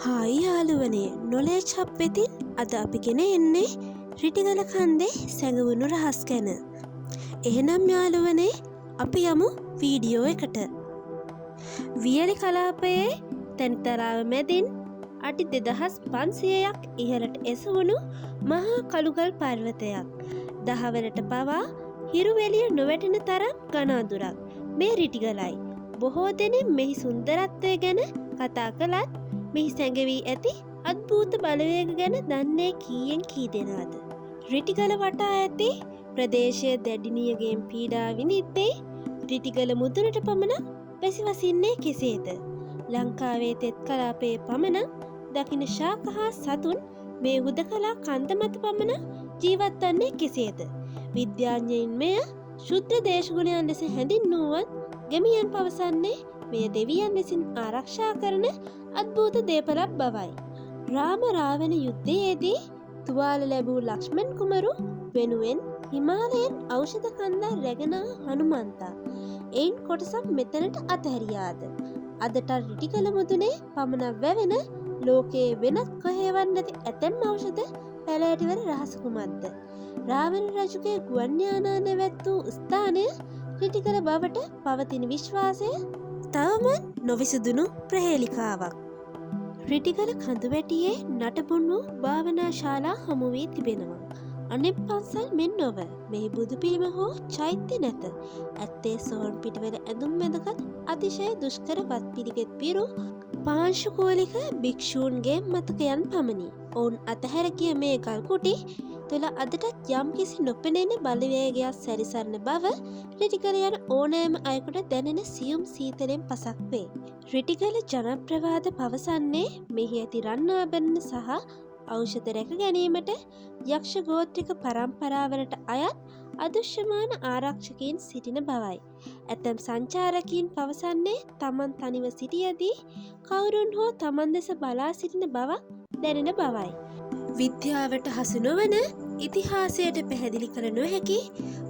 Hi යාළුවනේ, knowledge hub වෙතින් අද අපි ගෙන එන්නේ රිටිගල කන්දේ සැඟවුණු රහස් ගැන. එහෙනම් යාළුවනේ, අපි යමු වීඩියෝ එකට. වියලි කලාපයේ තැනිතරාව මැදින් අඩි 2500ක් ඉහළට එසවුණු මහා කළුගල් පර්වතයක්. දහවලට පවා හිරු එළිය නොවැටෙන තරම් ඝන අඳුරක් මේ රිටිගලයි. බොහෝ දෙනෙක් මෙහි සුන්දරත්වය ගැන කතා කළත් මෙහි සැඟවී ඇති අද්භූත බලවේග ගැන දන්නේ කීයෙන් කී දෙනාද? රිටිගල වටා ඇති ප්‍රදේශය දැඩි නියඟයෙන් පීඩා විඳිද්දී රිටිගල මුදුනට පමණක් වැසිවසින්නේ කෙසේද? ලංකාවේ තෙත් කලාපයේ පමණක් දකින ශාක හා සතුන් මේ හුදකලා කන්ද මත පමණක් ජීවත් වන්නේ කෙසේද? විද්‍යාඥයින් මෙය ශුද්‍ර දේශගුණයන් ලෙස හැඳින්වුවත් ගැමියන් පවසන්නේ මෙය දෙවියන් විසින් ආරක්ෂා කරන අද්භූත දේපලක් බවයි. රාම රාවණ යුද්ධයේදී තුවාල ලැබූ ලක්ෂ්මන් කුමරු වෙනුවෙන් හිමාලයෙන් ඖෂධ කන්දා රැගෙන ආ හනුමන්තා එයින් කොටසක් මෙතනට අතහැරියාද? අදටත් රිටිගල මුදුනේ පමණක් වැවෙන, ලෝකයේ වෙනත් කොහේවත් නැති ඇතැම් ඖෂධ පැලෑටිවල රහස කුමක්ද? රාවණ රජුගේ ගුවන් යානා නැවැත් වූ ස්ථානය රිටිගල බවට පවතින විශ්වාසය තවමත් නොවිසඳුණු ප්‍රහේලිකාවක්. රිටිගල කඳුවැටියේ නටබුන් වූ භාවනා ශාලා හමු වී තිබෙනවා. අනෙක් පන්සල් මෙන් නොව මෙහි බුදු පිළිම හෝ චෛත්‍ය නැත. ඇත්තේ සොහොන් පිටවල ඇඳුම් වැඳගත් අතිශය දුෂ්කර වත් පිළිවෙත් පිරු පාංශුකෝලික භික්ෂූන්ගේ මතකයන් පමණි. ඔවුන් අතහැර ගිය මේ ගල් කුටි තුළ අදටත් යම්කිසි නොපෙනෙන බලවේගයක් සැරිසරන බව රිටිගල යන ඕනෑම අයෙකුට දැනෙන සියුම් සීතලෙන් පසක් වේ. රිටිගල ජනප්‍රවාද පවසන්නේ මෙහි ඇති රන් ආභරණ සහ ඖෂධ රැක ගැනීමට යක්ෂ ගෝත්‍රික පරම්පරාවලට අයත් අදෘශ්‍යමාන ආරක්ෂකයින් සිටින බවයි. ඇතැම් සංචාරකයින් පවසන්නේ තමන් තනිව සිටියදී කවුරුන් හෝ තමන් දෙස බලා සිටින බවක් දැනෙන බවයි. විද්‍යාවට හසු නොවන, ඉතිහාසයට පැහැදිලි කළ නොහැකි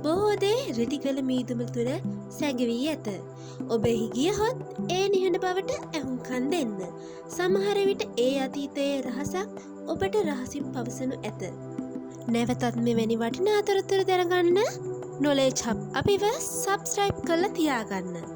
බොහෝ දේ රිටිගල මීදුම තුළ සැඟවී ඇත. ඔබ එහි ගියහොත් ඒ නිහඬ බවට ඇහුම්කන් දෙන්න. සමහර විට ඒ අතීතයේ රහසක් ඔබට රහසින් පවසනු ඇත. නැවතත් මෙවැනි වටිනා තොරතුරු දැනගන්න නොලෙජ් හබ් අපිව සබ්ස්ක්‍රයිබ් කරලා තියාගන්න.